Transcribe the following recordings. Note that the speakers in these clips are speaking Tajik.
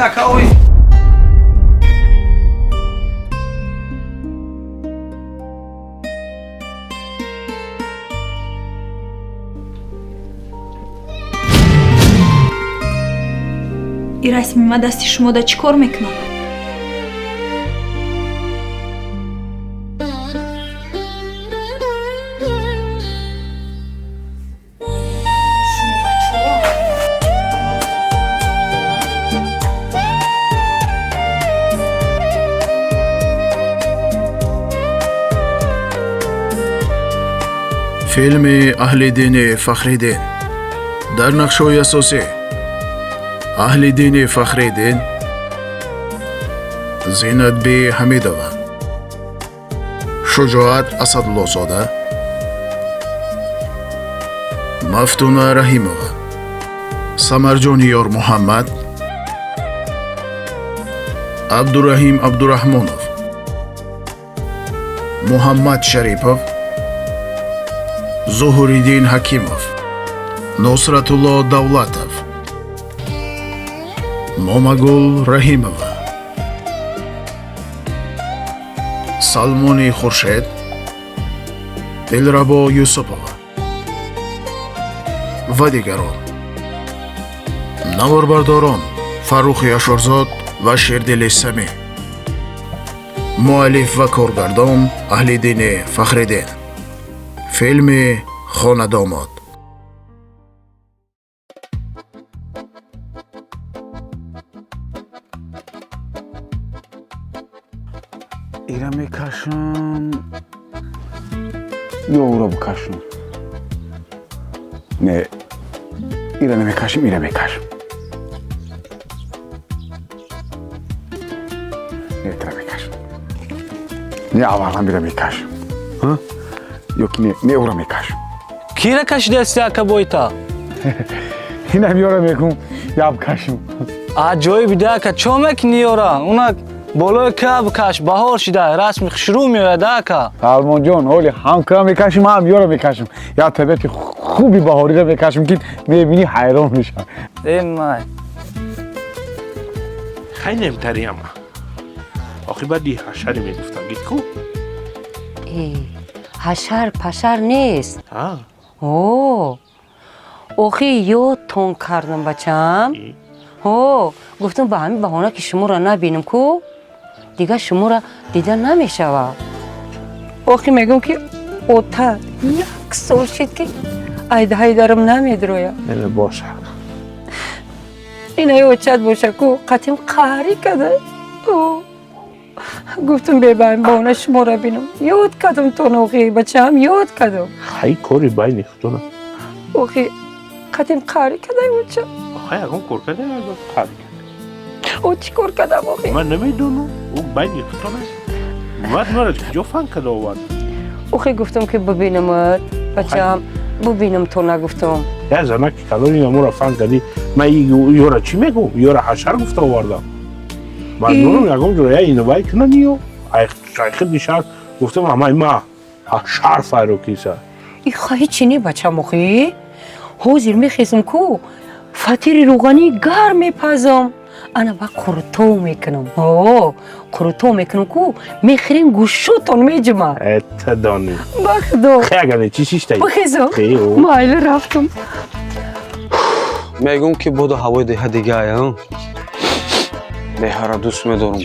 Ака, ой. И расми ма дасти шумо да чӣ кор мекунад? Шумо бачаҳо. Филми Аҳлиддини Фахриддин. Дар нақшҳои асосӣ Аҳлиддини Фахриддин, Зинатби Ҳамидова, Шуҷоат Асадуллозода, Мафтуна Раҳимова, Самарҷони Ёрмуҳаммад, Абдураҳим Абдураҳмонов, Муҳаммад Шарипов, Зуҳуриддин Ҳакимов, Нусратулло Давлатов, Момагул Раҳимова, Салмони Хуршед, Дилрабо Юсупова ва дигарон. Наворбардорон Фаррухи Ашурзод ва Шердили Самӣ. Муаллиф ва коргардон Аҳлиддини Фахриддин. Филми Хонадомод. Ира мекашам ё ӯро бикашам? Не, ира намекашам, ира мекашам. Не, ира мекашам. Не, аввалам ира мекашам. Ё ки не, не, ӯро мекашам. Кира кашидасти, ака бойта? Инам ёра мекун, я бикашам. Аҷоиб бида, ака, чо мекунӣ ёра? Уна болои ка бикаш, баҳор шида, расми хушрӯ меояд, ака. Салмонҷон, ҳоли ҳам кра мекашим, ҳам ёра мекашим. Я табиати хуби баҳориро мекашим, ки мебинӣ, ҳайрон мешавам. Эмай. Хеле немтариама. Охи баъди ҳашаре мегуфтам, ку? Э, ҳашар пашар нест. А? О, охи ёдтон кардам, бачам. Ҳо, гуфтам, ба ҳамин баҳона ки шуморо набинам ку, дигар шуморо дида намешавад. Охи мегӯм, ки ота як сол шид, ки айдаҳайдарам намедрояд. Эне боша. Инаи очат боша ку, қатим қаҳрӣ када. О, гуфтам, бебаҳам баҳона шуморо бинам. Ёд кардам тон, охи бачам, ёд кардам. Хай, кори байни худона. Охи қатим қаҳрӣ кадай оча. Хай, ягон кор карда, қаҳрӣ кард. О, чӣ кор кардам охи? Ман намедонам, ӯ байни худона. Баъд маро куҷо фан карда овард? Охи гуфтам, ки бибинамат, бачам, бибинам то, нагуфтам. Я занаки калони намура фан кардӣ. Ман ёра чӣ мегӯм? Ёра ҳашар гуфта овардам. Маҷбурам ягон ҷо я иновай кунам ё айхиди шаҳр гуфтам, амай ма ҳашар файро киса. И хаҳи чӣ не, бачам, охи ҳозир мехезам ку, фатири рӯғании гарм мепазам, ана ба қурутов мекунам. О, қурутов мекунам ку, мехӯрем, гӯшотон меҷумад. Это дони. Ба худо. Хай, агар чӣ шиштаи? Бихезам. Хе, о. Майли, рафтам. Мегӯм, ки боду ҳавои деҳа дигая. Деҳаро дӯст медорам.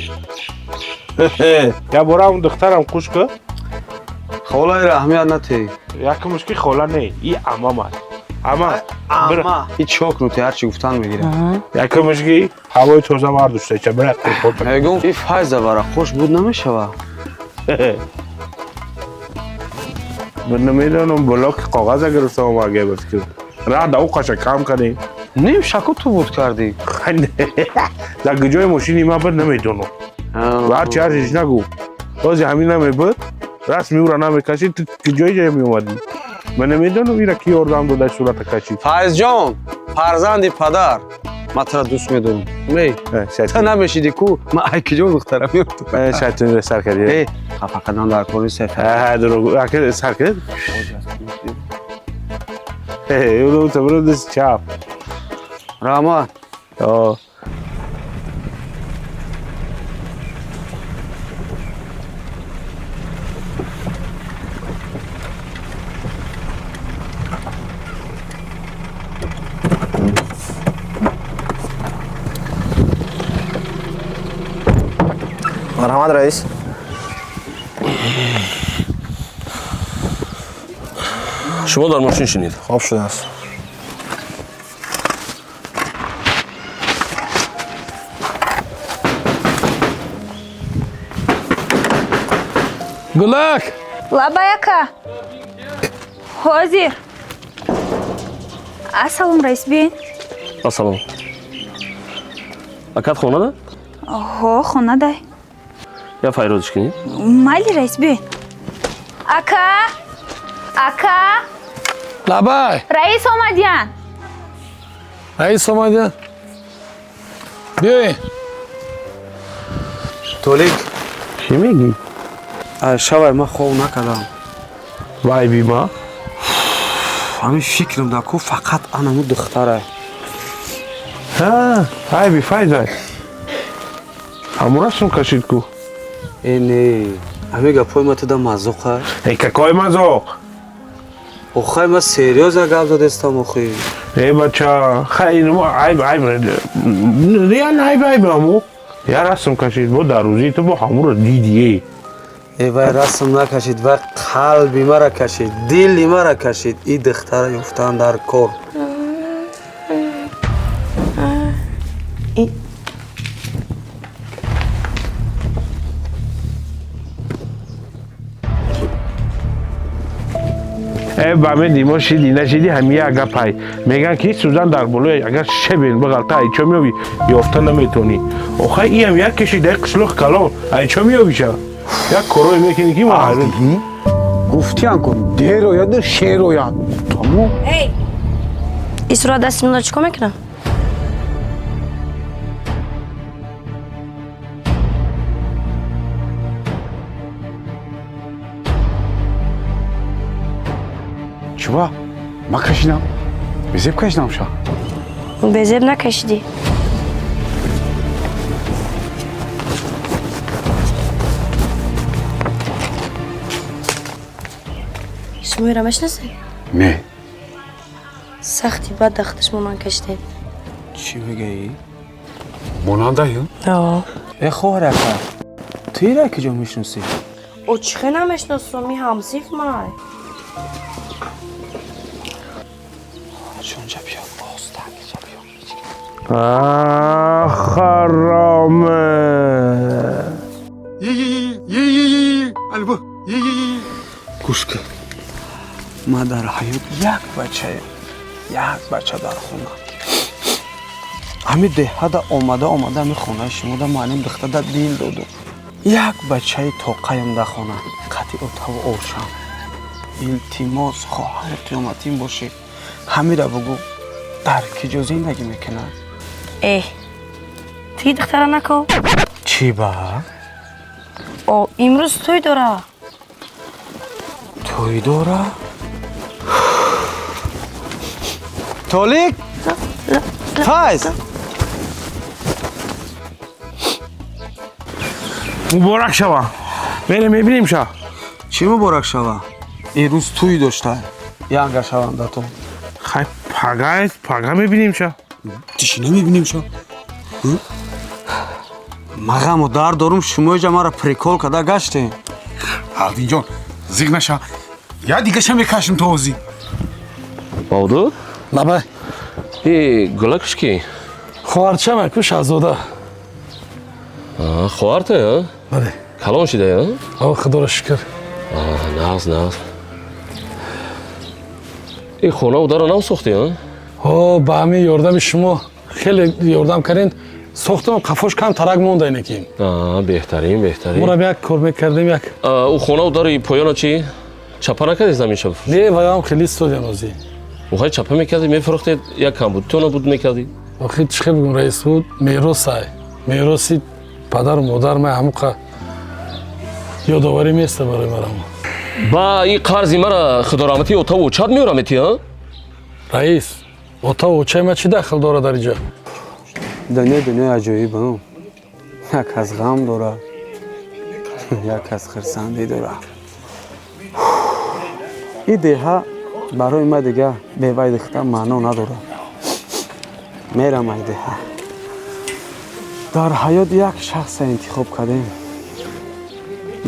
Я бора он духтарам қуш ка. Холаеро аҳамият натеҳ. Якумш ки хола не, и амам аст. Ама. Ама ҳеҷ шок нутеҳ, ҳарчи гуфтан мегирад. Якумш ки ҳавои тоза вардошта, ча бира қурқот. Мегӯм, и файза вара қош буд намешава. Ман намедонам, блоки коғаза гирифтам омаге ба фикр. Раҳ да ӯ қаша кам кардем. Ним шаку ту буд кардӣ. Дар ҷои мошини ман буд, намедонам. Ҳарчи ҳарчиш нагӯ. Бози ҳамин намебуд, расми ӯра намекашид, ту куҷои ҷое меомадӣ? Ман намедонам, ира ки ёрдам дода, сурата кашид. Файзҷон, фарзанди падар, ман тура дӯст медорам. Мей, ту намешиди ку, ман ай куҷо духтарам меёфтам? Шайтонро сар кардӣ. Э, хафа кардан дар кори сефар. Дурӯғ. Сар кард? Э, ӯ табро даст чап. Раҳмат. О. Марҳамат, раис. Шумо дар мошин шинед. Хоб шудааст. Гулак! Лабай, ака. Ҳозир. Ассалом, раис, биёин. Ассалом. Акат хонада? Ҳо, хонадай. Я файродиш кунӣ? Майли, раис, биёин. Ака! Ака! Лабай! Раис омадиян. Раис омадиян? Биёин. Толик. Чӣ мегӣ? Шавай ман хов накардам. Вай бима? Ҳамин фикрам дар ку фақат анаму духтара. Ҳа, айби файзай. Ҳамун расм кашид ку. Э не, ҳамин гапҳои ма туда мазоқа. Э какой мазоқ? Охай ма серьёзно гап задестам охи. Э бача, хай айб айб реально айб айб ҳаму. Я расм кашид бо дар рӯзи ту бо ҳамуро дидӣ. Э вай расм накашид, вай қалби мара кашид, дили мара кашид. И духтара ёфтан дар кор. Э ба меди мо шиди нашиди ҳами як гапай. Меган ки сӯзан дар болои агар шебен бағалта ай чо меёви ёфта наметонӣ. Охай иам як кашида қишлоқ калон ай чо меёвиша? Як корое мекунӣ ки мо ҳайрон. Гуфтиян кун, дер ояд, шер ояд. Тамом. Эй! Исро дасти мино чикор мекунам? Чува? Ма кашидам. Безеб кашидам ша. Безеб накашидӣ. Шуморо мешинасед? Не. Сахти бад дахташ монанд кашидед. Чӣ мегӯӣ? Монандаю? О. Э хоҳар ака, ту ира киҷо мешиносӣ? О чӣ хе намешиносам, и ҳамсинф май. Чунҷа биё, оста киҷа биё. Хароме. Гӯш кун. Ман дар ҳаёт як бачаем. Як бача дар хона. Ҳамин деҳада омада омада ҳамин хонаи шумода муаллим духтада дил доду. Як бачаи тоқаем дар хона. Қатъи отаву ошам. Илтимос, хоҳари қиёматин бошӣ. Ҳамира бугӯ дар киҷо зиндагӣ мекунад? Э, ту духтара нако? Чӣ ба? О, имрӯз тӯй дора. Тӯй дора? Толик? Файз! Муборак шава. Мерем мебинем ша. Чӣ муборак шава? Имрӯз тӯй дошта. Янга шаванда ту. Хай пага, пага мебинем ша. Чӣ намебинем ша? Ма ғаму дард дорум, шумо иҷа мара прикол карда гаштем. Алдинҷон, зиқ наша. Я дигаша мекашим то озӣ. Бавду? Лабай. И гулакш ки? Хоҳарчама ку Шаҳзода. Хоҳарта, а? Бале. Калон шида, а? О, худоро шукр. Нағз, нағз. И хонаву даро нав сохтӣ, а? О, ба ҳамин ёрдами шумо хеле ёрдам кардем. Сохтам, қафош кам тарак монда инаки. Беҳтарин, беҳтарин. Морам як кор мекардем як. Ӯ хонаву дари поёна чӣ? Чапа накардед заминша? Не, ваям хеле истодиан озӣ. Охай чапа мекардӣ, мефурӯхтед, як камбудтона буд мекардӣ. Охи чӣ хел бигӯм, раис буд, меросай. Мероси падару модар ман ҳамуқа ёдоварӣ места барои марам. Ба ин қарзи мара худораҳматии отаву очат меораметӣ, а? Раис, отаву очаи ма чӣ дахл дорад дар инҷо? Дунё дунёи аҷоиб, як кас ғам дорад, як кас хирсандӣ дорад. Ин деҳа барои ма дига бевай духта маъно надорад. Мерам ай деҳа. Дар ҳаёт як шахса интихоб кардем.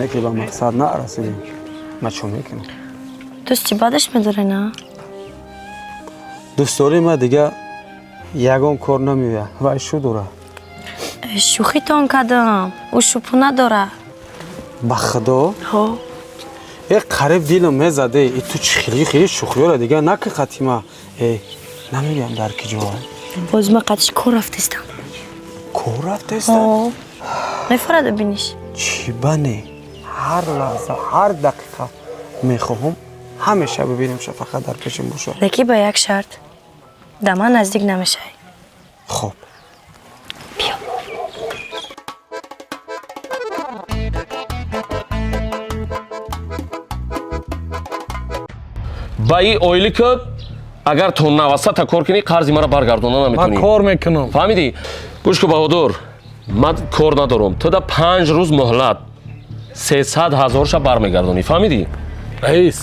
Не ки ба мақсад нарасидем. Ма чӣ мекунам? Дӯсти бадаш медоре, на? Дӯстдории ма дига ягон кор намеояд. Вай шу дора. Шӯхитон кардам. Ӯ шӯпу надора. Ба худо? Ҳо. Э қариб дилам мезаде. И ту чӣ хеле хеле шӯхиёра дига наки хатима. Э намегӯям дар ки ҷо. Боз ма қадиш кор рафтестам. Кор рафтестам? Ҳо. Мефарада биниш. Чӣ бане? Ҳар лаҳза, ҳар дақиқа мехоҳам ҳамеша бибинам фақат дар пешам бошад. Лекин ба як шарт. Да ман наздик намешавӣ. Хуб. Биё. Ба ин ойлика агар то 90 кор кунӣ, қарзи маро баргардонда наметавонӣ. Ман кор мекунам. Фаҳмидӣ? Гӯш кун, Баҳодур, ман кор надорам. Ту да 5 рӯз муҳлат 300 ҳазорша бармегардонӣ. Фаҳмидӣ? Раис,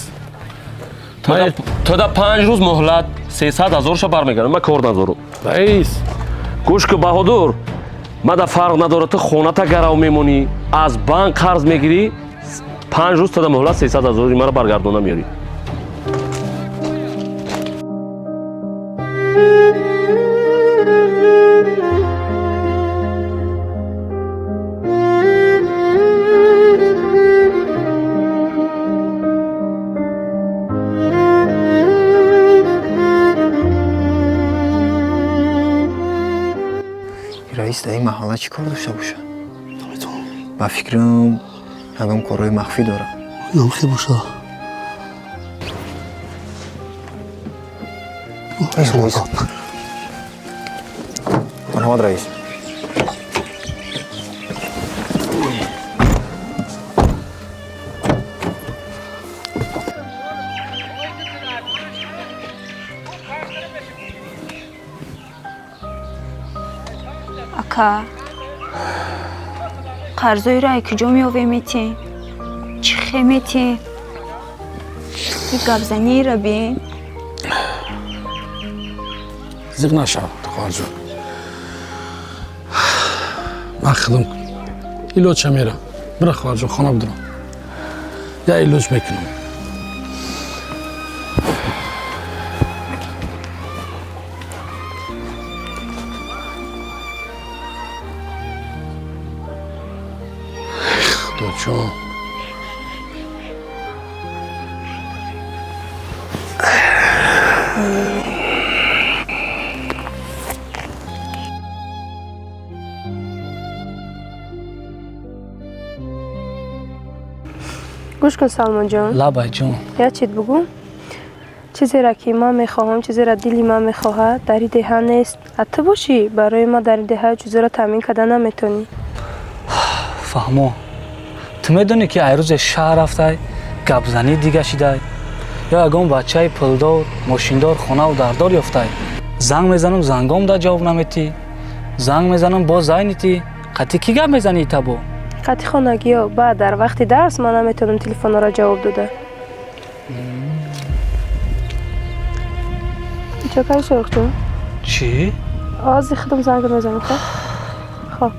ту да 5 рӯз муҳлат 300 ҳазорша бармегардонӣ. Ман кор надорам. Раис, гӯш кун, Баҳодур, ман да фарқ надорад, ту хоната гарав мемонӣ, аз банк қарз мегирӣ, 5 рӯз ту да муҳлат 300 ҳазори маро баргардонда меёрӣ. Раис дар ин маҳалла чӣ кор дошта бошад? Ба фикрам ягон корҳои махфӣ дорад. Намхӣ бошад. Марҳамат, раис. Ака, қарзоиро ай куҷо меёвем метиҳем? Чӣ хе метиҳем? И гапзаниро бин. Зиқ нашав, хоҳарҷон. Ман худам илоҷа мерам. Бира, хоҳарҷон, хона бидурам. Я илоҷ мекунам. Худоҷон. Гӯш кун, Салмонҷон. Лабайҷон. Як чиз бугӯ. Чизеро ки ман мехоҳам, чизеро дили ман мехоҳад, дар ин деҳа нест. А ту бошӣ, барои ман дар ин деҳа чизеро таъмин карда наметонӣ. Фаҳмо. Ту медонӣ ки ай рӯзе шаҳр рафтай, гапзанӣ дига шидай, ё ягон бачаи пулдор, мошиндор, хонаву дардор ёфтай. Занг мезанам, зангом да ҷавоб наметӣ. Занг мезанам, боз зайнитӣ. Қатъи кӣ гап мезанӣ табо? Қатъи хонагиё. Баъд дар вақти дарс ман наметавонам телефонҳоро ҷавоб дода. Чо кардӣ, Шоҳрухҷон? Чӣ? Ози худам занг мезанам, хоб? Хоб.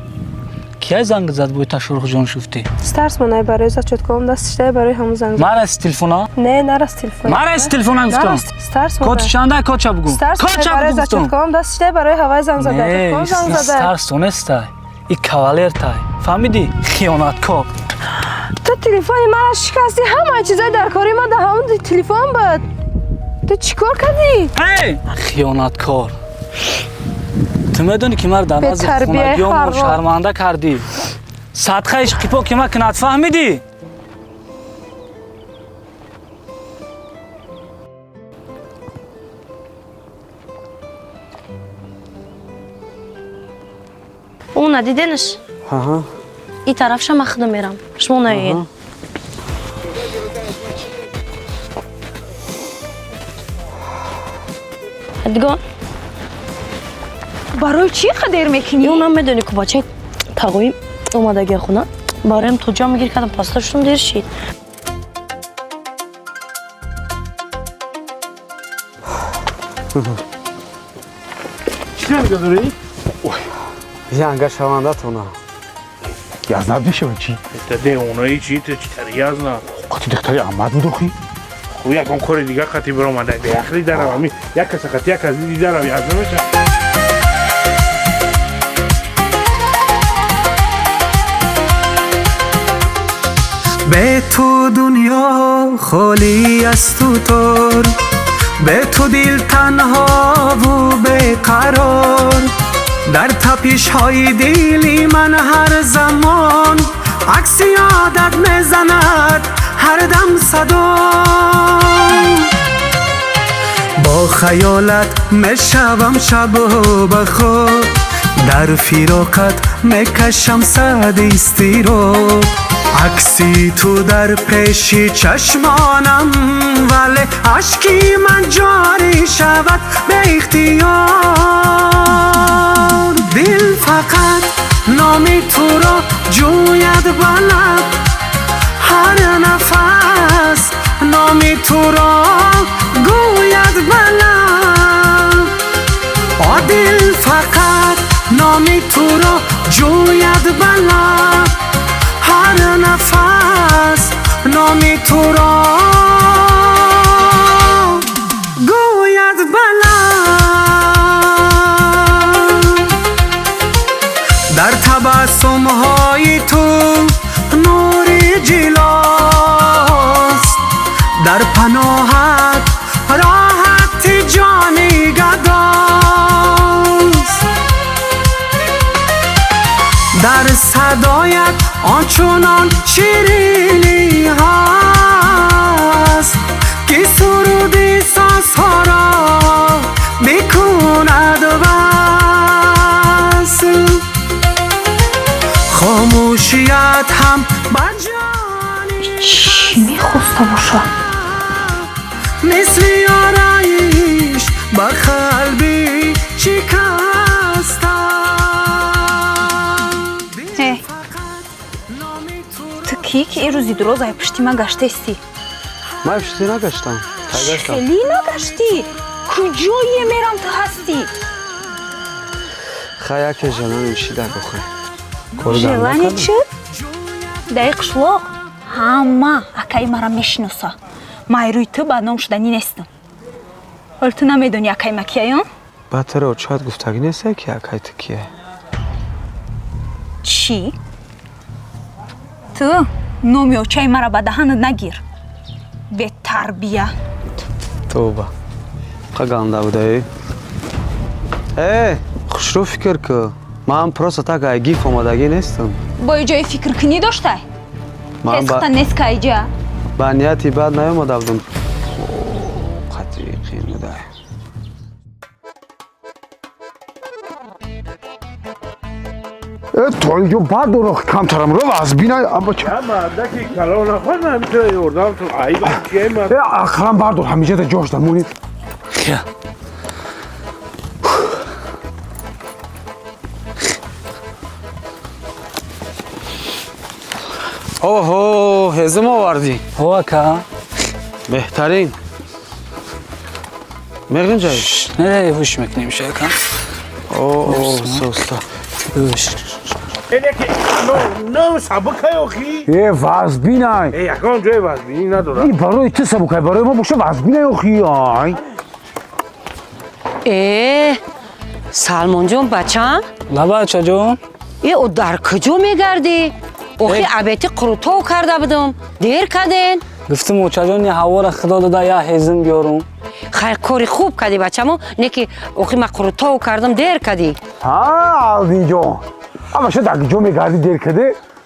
Кия занг зад бои та Шоҳрухҷон шуфтӣ? Старс монай барои зачёткаом даст шидай барои ҳамон занг зад. Марас телефона? Не, нарас телефон. Марас телефона гуфтам. Старс монай. Код чанда кодча бугу? Кодча барои бугу гуфтам. зачёткаом даст шидай барои ҳавай занг зада. Не, занг зада. старс тонестай. И кавалертай. Фаҳмидӣ? Хиёнаткор. Ту телефони маро шикастӣ, ҳамаи чизои дар кори ман дар ҳамон телефон буд. Ту чӣ кор кардӣ? Эй, хиёнаткор. Ту медонӣ ки маро дар назди Бетарбияи хонагиёмон ҳаром. шарманда кардӣ. Садқаи ишқи поки ма кунад, фаҳмидӣ? Ӯ надиденаш? Аҳа. И тарафша ман худам мерам. Шумо наёед. Дигон. Барои чӣ қадер мекунӣ? Ё намедонӣ ку бачаи тағоим омадагия хона. Бароям то ҷамъ гир кардам, паста шудам, дер шид. Чӣ нигоҳ дорӣ? Янга шавандатона. Язнат мешава чӣ? Девонаи чӣ? Ту чӣ тари язнат? Қати духтари Аҳмад буд охи. Хуб, ягон кори дига қати биромада, беақлӣ дарав, ами як каса қати як кас диди дарав, язна мешава. به تو دنیا خالی از تو تار، به تو دل تنها و بیقرار. در تپش های دلی من هر زمان عکس یادت میزند هر دم صدا. با خیالت میشوم شب و بخواب، در فراقت میکشم صد اضطراب. عکسی تو در پیش چشمانم، ولی اشکی من جاری شود به اختیار. دل فقط نام تو را جوید بلد، هر نفس نام تو را گوید بلد. دل فقط نام تو را جوید بلد، هر نفس نام تو را گوید بلد. در تبسم های تو نور جلاست، در پناهت راحت جان گداست. در صدایت آنچنان شیرینی هست که سرود سازها را بکند وصل. خاموشیت هم بر جانی چی میخواسته باشه؟ مثل آرایش با قلبی شکسته. Ту кӣ ки ирӯзи дуроз ай пушти ман гаштаистӣ? Ман пушти нагаштам. Хеле нагаштӣ? Куҷое мерам ту ҳастӣ? Хай, яке желание шида бохе. Желание чӣ? Дар ин қишлоқ ҳама акаи маро мешиноса. Ман рӯи ту бадном шуданӣ нестам. Ҳол ту намедонӣ акаи ма кияён? Баъд туро очоят гуфтагӣ несте ки акаи ту кия? Чӣ? Ту номи очаи маро ба даҳанат нагир. Бетарбия. Тоба. Қа ганда будаи? Э, хушрӯ фикр кӯ. Ман просто так ай гиф омадагӣ нестам. Бо иҷои фикркунӣ доштай? Ҳесхта нест ка иҷа. Ба нияти бад наёмада будам. Қатъи қиин будай. То инҷо бардоро камтарам ро аз бина мардаки калон нахоҳам ту ёрдам ту айб кием. Ақлан бардор, ҳамиҷа да ҷош дамонед. Оҳо, ҳезум овардӣ? Ҳо, ака. Беҳтарин. Меғинҷай? Не, ҳуш мекунем ша, ака. О, соста. Но сабукай охи. Э, вазбинай. Э, ягон ҷои вазбинӣ надорад. И барои ту сабукай, барои мо боша вазбинай охи. Ай. Э, Салмонҷон бачам? Ла бачаҷон. Э, о дар куҷо мегардӣ? Охи абети қурутов карда будам. Дер карден. Гуфтам очаҷон, я ҳавора худо дода, я ҳезим биёрум. Хайр, кори хуб кардӣ бачамо, не ки охи ма қурутов кардам, дер кардӣ. Ҳа, Алдинҷон. Амаша дар куҷо мегардӣ дер кардӣ?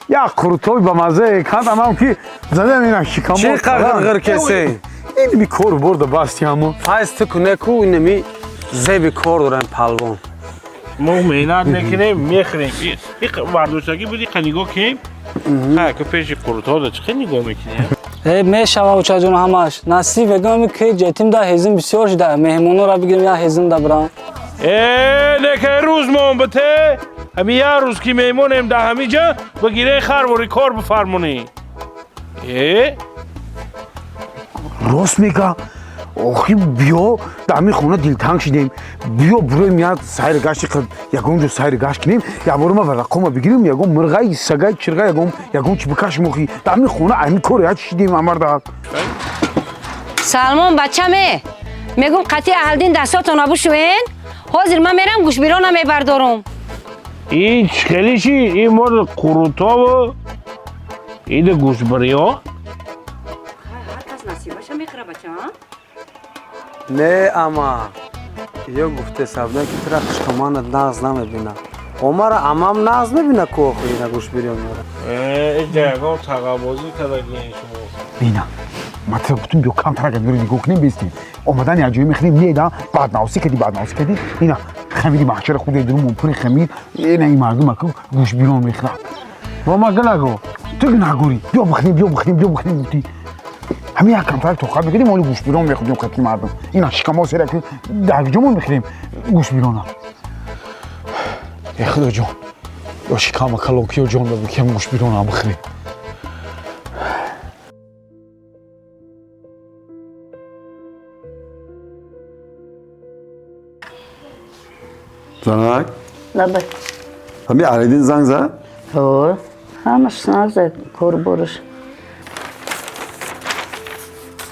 Як қурутови ба маззае канд, амам ки задам ина шикамо. Чӣ қағир кесе? Инми кор бурда басти ҳамо. Файз ту кунеку инми зеби кор дорем палвон. Мо меҳнат мекунем, мехӯрем. Вардоштагӣ буди қа нигоҳ кунем. Ха, ку пеши қурутҳо чӣ хел нигоҳ мекунем? Э, мешава очаҷон ҳамаш. Насиб мегӯям ки ҷетим да ҳезим бисёр шуда. Меҳмонора бигирем я ҳезим да бирам. Э, неке рӯз мон бите. Ҳами як рӯз ки меҳмонем да ҳамиҷа бигирен харвори кор бифармонӣ. Э? Рост мега. Охи биё дар ҳамин хона дилтанг шидем. Биё буроем як сайр гашти ягон ҷо сайр гашт кунем. Якбора ма варақома бигирем, ягон мирғай, сагай, чирғай, ягон чи бикашем охи. Дар ҳамин хона ҳамин кор як шидем амарда. Салмон бачаме, мегум қатъи аҳлдин дастотона бушӯен. Ҳозир ман мерам гӯшбирона мебардорум. Ин хеле чи? Ин мор қурутову ида гӯшбириё? Ҳар кас насибаша мехӯра бача. Не ама, ё гуфте сабна ки тура хушкоманат нағз намебина. Омара амам нағз мебина ку охи ина гӯшбириё меора. Э, ягон тағабозӣ кардагиен шумо. Бина, ма тура гуфтум биё камтарак миро нигоҳ кунем бестем. Омадан як ҷое мехӯрем, не да, баднавсӣ кардӣ, баднавсӣ кардӣ. Ина хамири маҳшара хӯрда дурум пури хамир, ина ин мардум аку гӯшбирон мехӯрад. Ва ма гулаго, ту гунаҳгорӣ. Биё бихӯрем, биё бихӯрем, биё бихӯрем гуфтӣ. Ҳамин як камтарак тоқат мекардем, оли гӯшбирон мехӯрдем қати мардум. Ина шикамо сера ки дар ҷомон мехӯрем гӯшбирона. Э худоҷон, ё шикама калон ки ё ҷон дад ки ҳам гӯшбирона бихӯрем. Занак? Лабай. Ҳами Алидин занг зад? Ҳо, ҳамаш назад кор бораш.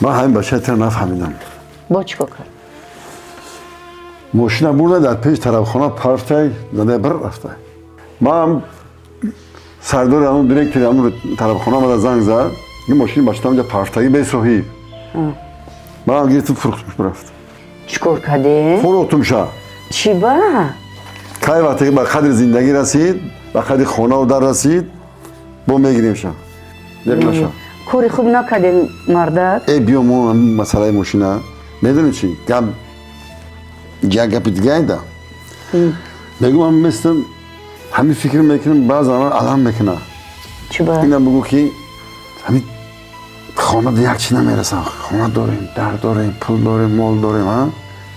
Ман ҳамин бачаи туро нафаҳмидам. Бо чӣ кор кард? Мошина бурда дар пеши тарабхона парфтай, зада бір рафта. Ман сардори ҳамун директори ҳамун тарабхона омада занг зад, ин мошини бачатам инҷа парфтагӣ бесоҳиб. Манам гирифтум фурӯхтумш бирафт. Чӣ кор кардем? Фурӯхтумша. Чӣ ба? Кай вақте ки ба қадри зиндагӣ расид, ба қадри хонаву дар расид, бо мегиремша. Мегираша. Кори хуб накардем, мардак. Э, биё мо масъалаи мошина. Медонӣ чӣ? Гап як гапи дига айда. Мегӯм ман местам ҳамин фикр мекунам, баъзан алам мекунам. Чӣ ба? Инам бигӯ ки ҳамин хона як чӣ намерасам. Хона дорем, дар дорем, пул дорем, мол дорем, ҳа?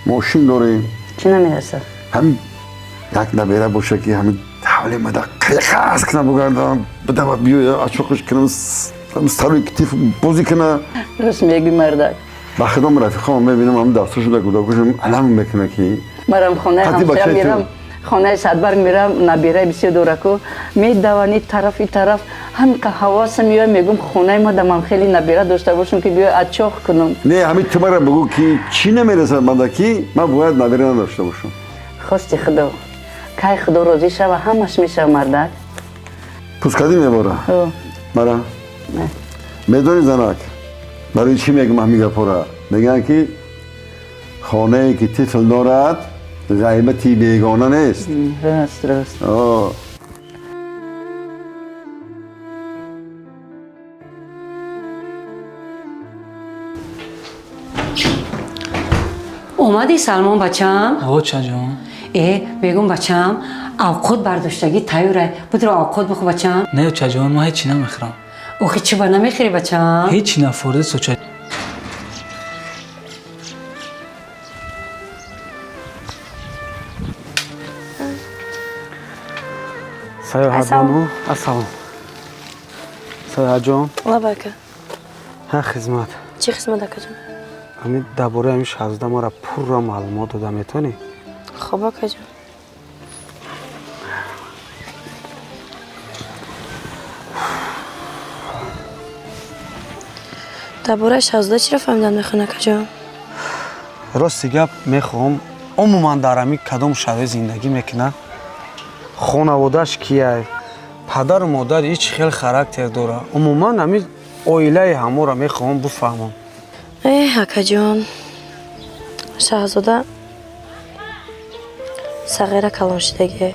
Мошин дорем. Чӣ намерасад? Ҳамин як набера боша ки ҳамин ҳавле мада қиқас кунам бугардам, бидавад биёя ачоқиш кунам, саруи китиф бозӣ куна. Рост мегӯй, мардак. Ба худом рафиқам мебинам, ҳам дастошон дар кӯдакошон алам мекуна ки марам хонаи ҳамсоя мерам, хонаи садбарг мерам, набираи бисёр дораку медавани тарафи тараф, ҳамин ҳавасам меояд, мегӯм хонаи ма дамам хеле набира дошта бошам ки биёй ачоқ кунам. Не, ҳамин ту мара бигӯ ки чӣ намерасад манда ки ман бояд набира надошта бошам. Хости худо, кай худо розӣ шава, ҳамаш мешава, мардак. Пускадӣ мебора? Мара? Медонӣ занак, барои чӣ мегӯм ҳамин гапҳоро? Мегӯянд ки хонае ки тифл дорад, ғайбати бегона нест. Рост, рост. Омадӣ Салмон бачам? Ҳо, чаҷон. Э, мегӯм бачам, авқот бардоштагӣ тайёрай. Будро авқот бихӯр бачам. Не, чаҷон, ман ҳеҷ чӣ намехӯрам. Охи чӣ ба намехӯрӣ бачам? Ҳеҷ чӣ нафорда соча. Саёҳатбону, ассалом. Саёҳатҷон. Лабака. Ҳа, хизмат. Чӣ хизмат, акаҷон? Ҳамин дар бораи ҳамин шаҳзода маро пурра маълумот дода метавонӣ? Хоб, акаҷон. Дар бораи шаҳзода чиро фаҳмидан мехоҳӣ, акаҷон? Рости гап мехоҳам умуман дар ҳамин кадом шароит зиндагӣ мекунад, хонаводааш кияй, падару модар ҳеҷ хел характер дорад. Умуман ҳамин оилаи ҳаморо мехоҳам бифаҳмам. Э, акаҷон, шаҳзода сағира калоншидагие.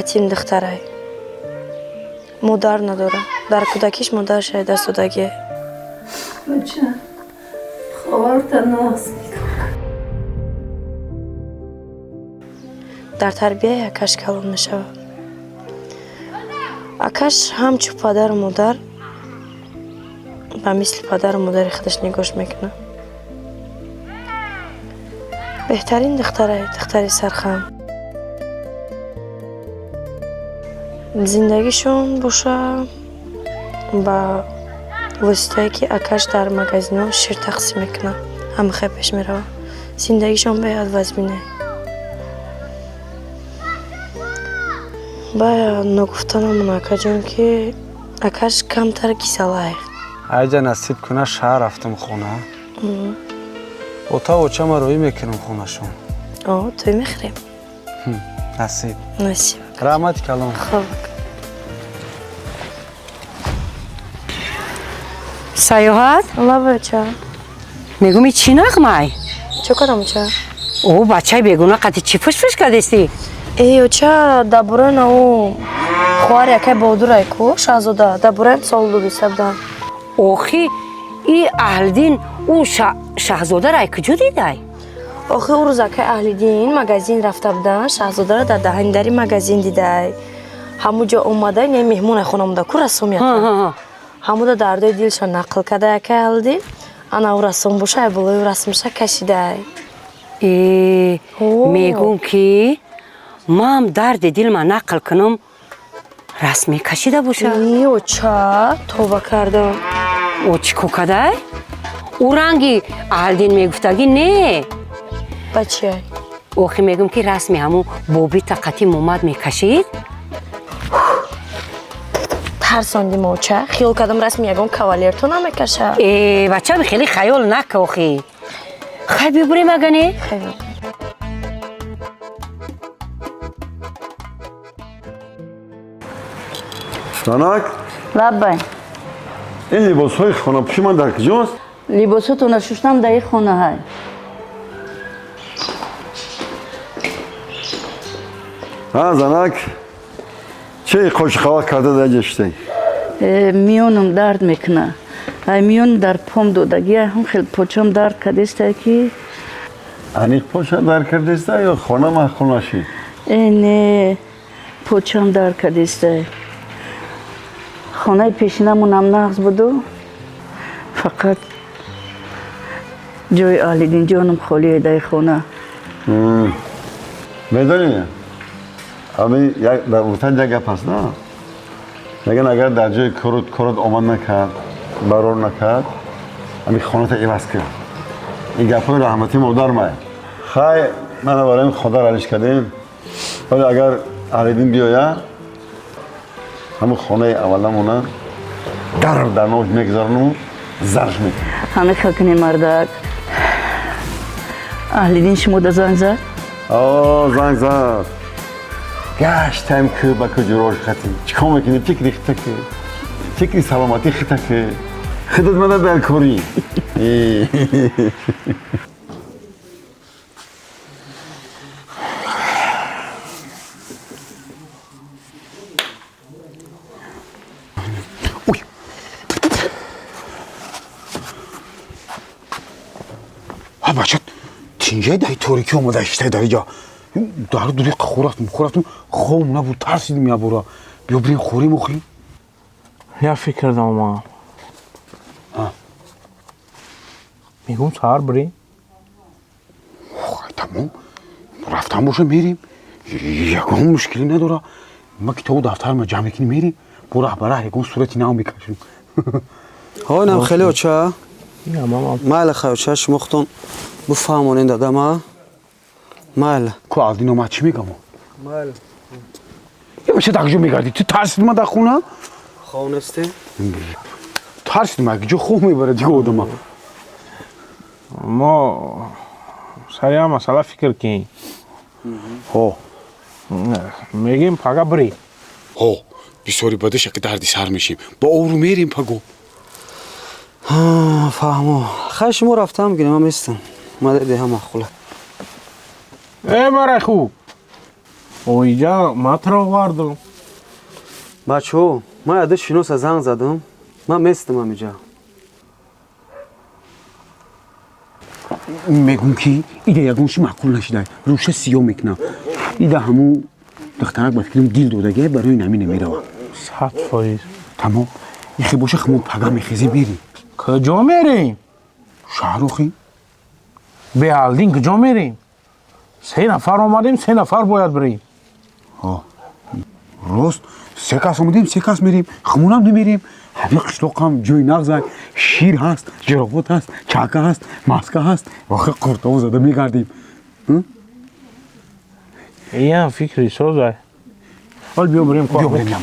Ятим духтарай. Модар надорад. Дар кӯдакиш модараш даст додагие. Бача, ховарта нағз мекунад. Дар тарбияи акаш калон мешавад. Акаш ҳамчун падару модар ба мисли падару модари худаш нигоҳш мекунад. Беҳтарин духтарай, духтари сархам. Зиндагишон боша Ба воситае ки акаш дар магазино шир тақсим мекунад, ҳамихай пеш меравад. Зиндагишон беҳад вазмине. Ба ногуфта намона, акаҷон, ки акаш камтар кисалай. Айҷа насиб куна, шаҳр рафтам хона. Ота очама роӣ мекунам хонашон. О, тӯй мехӯрем. Насиб. Насиб. Раҳмати калон. Хоб. Саёҳат? Лабача. Мегӯм, чӣ нағмай? Чӣ кардам, оча? О, бачаи бегуна қати чӣ фишфиш кардести? Эй, оча, дар бораи нау хоҳари акай Баҳодурай ку, Шаҳзода, дар бораам савол додиста будам. Охи, и Аҳлиддин ӯ Шаҳзодарай куҷо дидай? Охи, ӯ рӯз акай Аҳлиддин магазин рафта будан, Шаҳзодаро дар даҳани дари магазин дидай. Ҳамун ҷо омада, не меҳмонай хона монда ку расомията. Ҳамуда дардои дилшон нақл карда акай Аҳлиддин. Ана ӯ расом боша, ай болои расмша кашидай. Э, мегӯм ки ман дарди дилма нақл кунам, расм мекашида боша. Э, оча, тоба кардам. О, чӣ кор кадай? Ӯ ранги Аҳлиддин мегуфтагӣ не. Ба чиай? Охи, мегӯм ки расми ҳамун бобита қати Момад мекашид. Тарсондим, оча. Хиёл кардам, расми ягон кавалерто намекаша. Э, бачам, хеле хаёл нака охи. Хай, бибурем агане? Хай. Занак? Лаббай. Ин либосҳои хонапӯши ман дар куҷост? Либосотонро шуштам, дар ин хонаҳай. Ҳа, занак, чӣ қошиқавақ карда дар ҷа шудаи? Э, миёнам дард мекуна. Ай миён дар пом додагӣ, ҳам хел почам дард кардестай ки. Аниқ поша дард кардеста ё хона маъқул нашид? Э, не, почам дард кардестай. Хонаи пешинамонам нағз буду, фақат ҷои Аҳлиддинҷонам холие дар хона. Медонӣ, ами дар ватан як гап ҳаст, на? Мегӯянд, агар дар ҷои корот корот омад накард, барор накард, ами хоната иваз кун. Ин гапҳои раҳматии модар май. Хай, мана барои ходар алиш кардем. Вале агар Аҳлиддин биёяд, ҳамун хонаи авваламона дар номаш мегузарону зарш мекунем. Ҳамин хел кунем, мардак. Аҳлиддин шумо да занг зад? О, занг зад. Гаштам ку ба ку ҷурош хати. Чӣ кор мекунӣ? Фикри хита ки. Фикри саломатӣ хита ки. Худат мана дар корӣ. Бача, тинҷай дар торикӣ омада шитай дар иҷа. Дар дури хӯрафтум, хӯрафтум, хоб набуд, тарсидим ябора. Биё бирем хӯрем охи. Я фикр дорам. Мегӯм, саҳар бирем. Хай, тамом. Рафтан боша, мерем. Ягон мушкилӣ надора. Ма китобу дафтарма ҷамъ мекунем, мерем. Бо раҳбара ягон сурати нав мекашем. Ҳоинам хеле, оча. Майли, хай, оча, шумо худтон бифаҳмонед дадама. Майли. Ку Аҳлиддин омад, чӣ мегам? Майли. Я бача, дар куҷо мегардӣ? Ту тарсидӣ ман дар хона? Хоб нестӣ? Тарсидим, ак ҷо хоб мебарад дига одама. Мо сари ҳам масъала фикр кунем. Ҳо. Мегем, пага бирем. Ҳо, бисёри бадаша ки дарди сар мешем. Бо обрӯ мерем паго. Фаҳмо. Хай, шумо рафтам гирем, ман местам. Ма деҳам махула. Э, марай хуб. Оиҷа ма туро овардум. Бачаҳо, ман яда шиноса занг задам. Ман местам ҳамиҷа. Мегӯм ки ида ягон чи маъқул нашидай. Рӯша сиёҳ мекунам. Ида ҳамун духтарак ба фикрам дил додагиай, барои ин ҳамин намеравам. 100%. Тамом. Ихе боша, хумон пага мехезем, мерем. Куҷо мерем? Шаҳр охи. Бе Аҳлиддин куҷо мерем? Се нафар омадем, се нафар бояд бирем. Ҳо. Рост, Се кас омадем, се кас мерем, хумонам намерем. Ҳамин қишлоқам ҷои нағза, шир ҳаст, ҷирофот ҳаст, чака ҳаст, маска ҳаст. Охи қуртову зада мегардем. Иам фикри созай. Ҳол биё бирем. Биё бирем.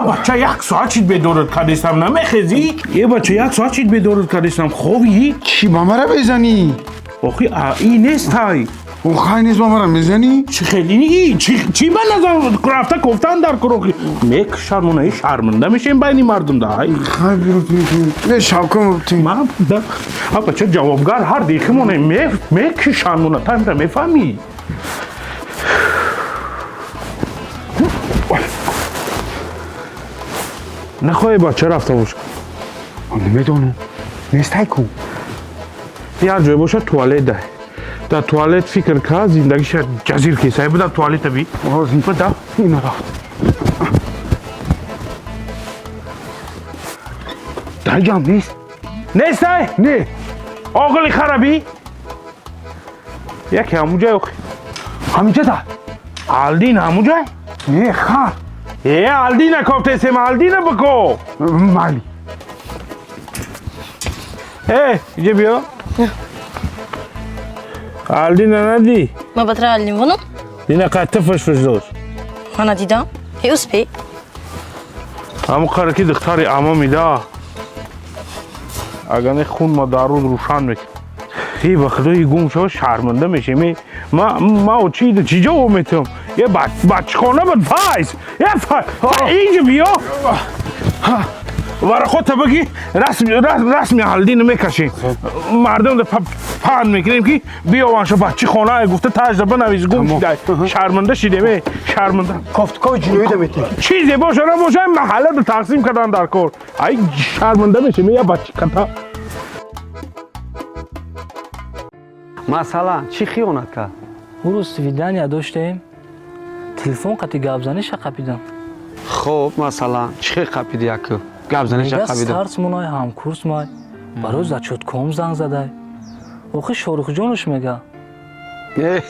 Бача як соат чид бедорат кардистам, намехезӣ? Е бача, як соат чид бедорат кардистам, хобӣ? Чӣ ба мара мезанӣ? Охи ин нестай. Хай нест, ба мара мезанӣ? Чӣ хеле чӣ ба назар рафта кофтан дар курохи мекушад, монаи шарманда мешем байни мардум да. Хай не шавкам. Ман бача ҷавобгар ҳар дихимоне мекушанд мона, тамра мефаҳмӣ? Нахоҳе бача рафта боша? Намедонам, нестай ку. Як ҷой боша, туалет дай. Дар туалет фикр кард, зиндагиша ҷазир кесай. Буда туалета би. Буда. Ина рафт. Даҷам нест. Нестай? Не. Оғили хараби? Яке ҳамуҷай охи. Ҳамиҷа да. Алдин ҳамуҷай? Не, хар. Е, Алдина кофтесем, Алдина бико. Майли. Э, иҷа биё. Алдина надӣ? Ма батра Алдин вонам? Дина қад фишфиш дошт. Ма надидам. Е успей. Ҳамон қаре ки духтари ама мида. Агар не хун ма дар рӯз рӯшан мекунад. Е, ба худои гум шава, шарманда мешем. Ма ма чӣ чӣ ҷавоб метиҳам? Е, бачхона буд, Файз. Е, инҷа биё. Варақота баги, расми Алдина мекашем. Мардум паҳн мекунем ки биёванша бачи хона гуфта таҷда бинавис, гум шидай. Шарманда шидем, е, шарманда. Кофтукови ҷиноӣ да метем. Чизе боша набоша, маҳалла тақсим кардан дар кор. Ай, шарманда мешем, я бачи ката. Масалан, чӣ хиёнат кард? Ӯ рӯз свидания доштем, телефон қати гапзаниша қапидам. Хоб, масалан, чӣ хел қапиди яку? Гапзаниша қапидам. Сарс монай, ҳамкурс май, барои зачётком занг задай. Охи Шорухҷонуш мега. Э,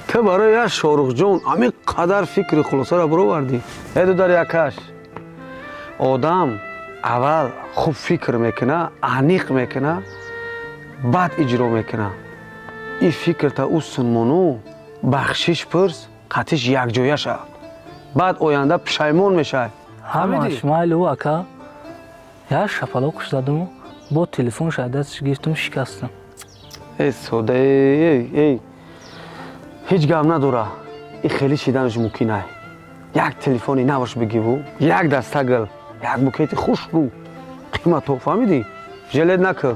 ту барои як Шорухҷон ҳамин қадар фикри хулосаро баровардӣ? Э, дудар якаш. Одам аввал хуб фикр мекуна, аниқ мекуна, баъд иҷро мекуна. Ин фикрта ӯ сунмону бахшиш пурс, қатиш якҷоя шав. Баъд оянда пушаймон мешавӣ. Ҳамаш майли ӯ ака. Як шапалоқш задуму бо телефонш аз дасташ гирифтум, шикастам. Э, сода, эй, эй, ҳеҷ гап надора. Ин хеле шиданаш мумкин ай. Як телефони наваш бигиву, як даста гул, як букети хушрӯ, қимато, фаҳмидӣ? Жалед накӣ.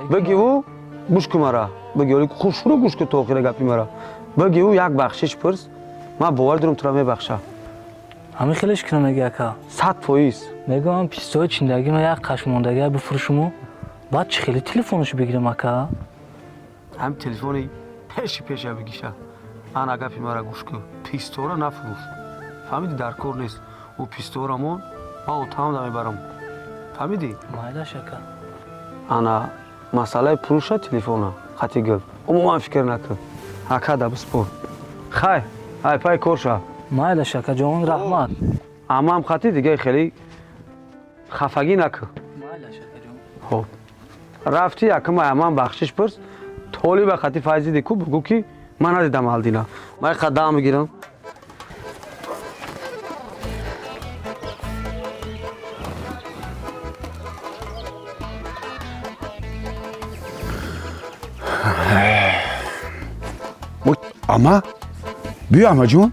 Бигиву, гӯш ку мара. Бигиву, хушрӯ гӯш ку то охира гапи мара. Бигиву, як бахшиш пурс, ман бовар дорам тура мебахшам. Ҳамин хелеш кина меги ака? 100%. Мегӯям, пистои чиндагима як қашмондагия бифурӯшуму баъд чӣ хеле телефонашо бигирам ака? Ҳамин телефони пеши пеша бигиша. Ана гапи мара гӯш кун. Пистора нафурӯш. Фаҳмидӣ, дар кор нест. Ӯ писторамон ман отамда мебарам. Фаҳмидӣ? Майлаш ака. Ана масъалаи пулша телефона хати гул. Умуман фикр накун. Ака да биспор. Хай, ай пай кор ша. Майлаш акаҷон, раҳмат. Амам хати дига хеле хафагӣ накун. Майлаш акаҷон. Хоб. Рафти якама амам бахшиш пурс, толиба хати Файзи дику бугу ки ман надидам Алдина. Ман қадам мегирам. Ама? Биё, амаҷон.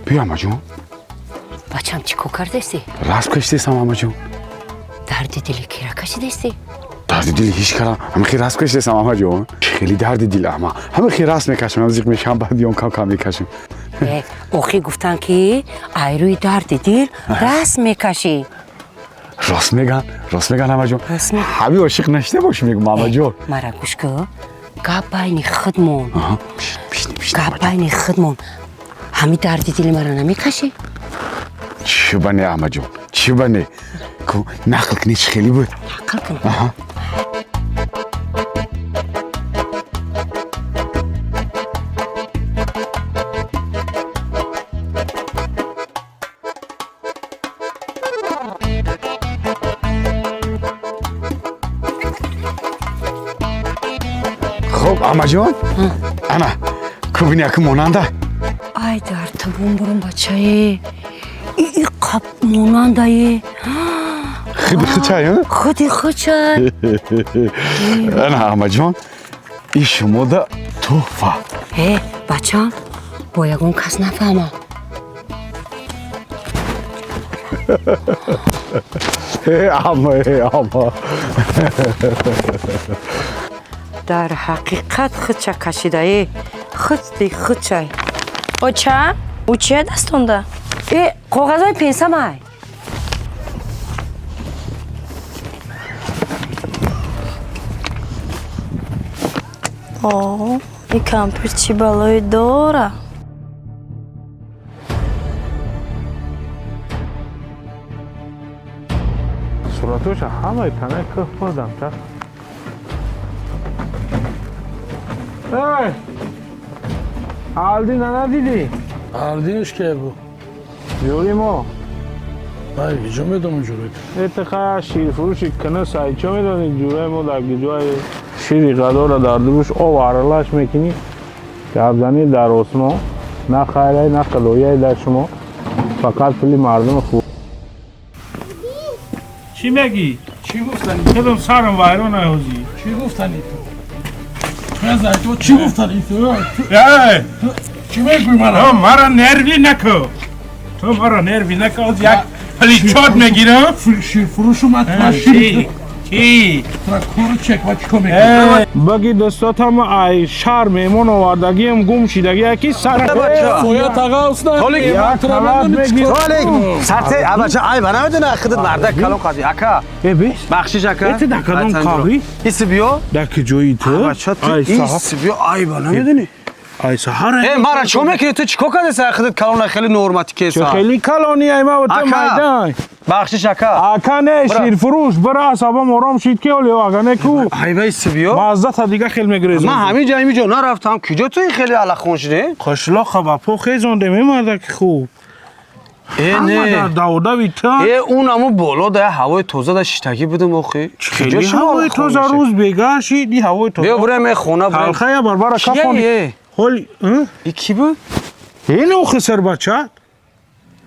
Биё, амаҷон. Бачам, чӣ кор кардасти? Расм кашидестам, амаҷон. Дарди дили кира кашидасти? Дарди дили ҳеҷ кара, ҳамихи расм кашидестам, амаҷон. Хеле дарди дил, ама. Ҳамихи расм мекашам, зиқ мешам, баъд ён кам кам мекашам. Охи гуфтан ки айрӯи дарди дил расм мекашӣ. Рост меган, рост меган, амаҷон. Ҳами ошиқ нашида бошӣ, мегум, амаҷон. Мара гӯш кун, гап байни худмон. Гап байни худмон. Ҳами дарди дили мара намекашӣ? Чӣ ба не, амаҷон, чӣ ба не? Нақл кунӣ, чӣ хеле буд? Нақл кун. Хуб, амаҷон, ана кубини аку монанда. Ай, дар табон бурум, бачае. И қап монандае. Худи хучай? Худи хучай. Ана, амаҷон, и шумода тӯҳфа. Э, бачам, бо ягон кас нафаҳма. Ама, ама. Дар ҳақиқат худча кашидае, худи худчай. Оча, ӯ чия дастонда? Э, коғазои пенсамай. О, и кампир чӣ балое дора? Суратоша ҳамаи танаи кӯҳ пурдам, та. Эй! Алдина надидӣ? Алдинш ке бу? Ҷӯри мо. Ай, киҷо медонам ҷӯри? Этиқа ширфурӯши кина сайчо медонӣ, ҷӯраи мо дар киҷои шири ғадора дар дуруш об аралаш мекунӣ, гапзанӣ дар осмон, на хайрай, на қилояй дар шумо, фақат пули мардуми хуб. Чӣ мегӣ? Чӣ гуфтанӣ? Худам сарам вайрон ҳозӣ. Чӣ гуфтанӣ ту? Ту чӣ гуфтанӣ ту? Эй! Чӣ мегӯӣ мара? Мара нервӣ накун. Ту мара нервӣ накун, як плечот мегирам. Ширфурӯшу ман шир. Чӣ? Тура кору чек ва чӣ кор мекунӣ? Баги дӯстотам ай шаҳр меҳмон овардагиам гум шидагия ки сар. Соя тағавсна. Толик, Толик, сарте абача ай ба намедона худат мардак калон қади. Ака. Бахшиш, ака. Э, дар кадом қавӣ? Иси биё. Дар куҷои ту? Абача ту иси биё, ай ба намедонӣ. Ай саҳар. Э, мара чо мекунӣ ту? Чӣ кор кардӣ сар худат калона хеле нормати кеса? Хеле калони ай ма ту майдан. Бахшиш, ака. Ака не, ширфурӯш, бира асабам ором шид ки оли ага не ку. Ай ба иси биё. Маззата дига хел мегрезам. Ман ҳамин ҷо ҳамин ҷо нарафтам. Куҷо ту ин хеле алахун шудӣ? Қишлоқа ба по хезондем, э мардаки хуб. Э, не. Давдави ту. Э, он аму боло да ҳавои тоза да шиштагӣ будем охи. Хеле ҳавои тоза рӯз бегаҳ шид, и ҳавои тоза. Биё бурем э хона бурем. Талхая барбара кафон. Ҳоли, И ки буд? Э, не охи сарбачат.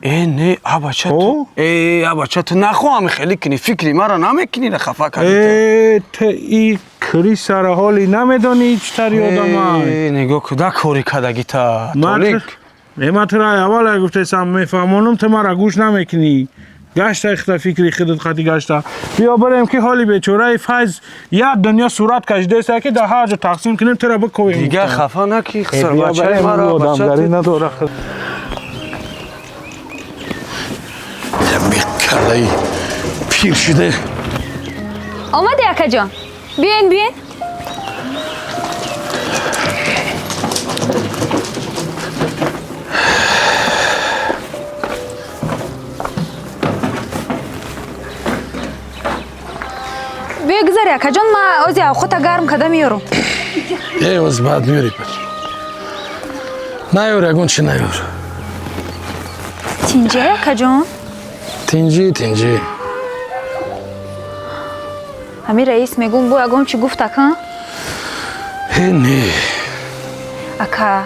Э, не, абача ту. Э, абача ту нахоҳам хеле кунӣ, фикри маро намекунӣ, ра хафа кардӣ ту. Э, ту и кри сара ҳоли намедонӣ чӣ тари одамай. Э, нигоҳ куда кори кардагӣ та. Толик. Э, ман туро аввал гуфтесам, мефаҳмонам, ту мара гӯш намекунӣ. Гашта ихта фикри худат қати гашта. Биё барем ки ҳоли бечораи Файз як дунё сурат кашидааст ки дар ҳар ҷо тақсим кунем, туро бикӯем. Дигар хафа накӣ, сарбачаи маро одамгарӣ надора. Карлаи пир шуда. Омади, акаҷон. Биёин, биёин. Биё гузари, акаҷон, ма ози авхота гарм карда меёрам. Э, оз баъд меёри, бач. Наёр, ягон чи наёр. Тинҷи, акаҷон? Тинҷи, тинҷи. Ҳамин раис мегум бо ягон чи гуфт, ака? Э, не. Ака,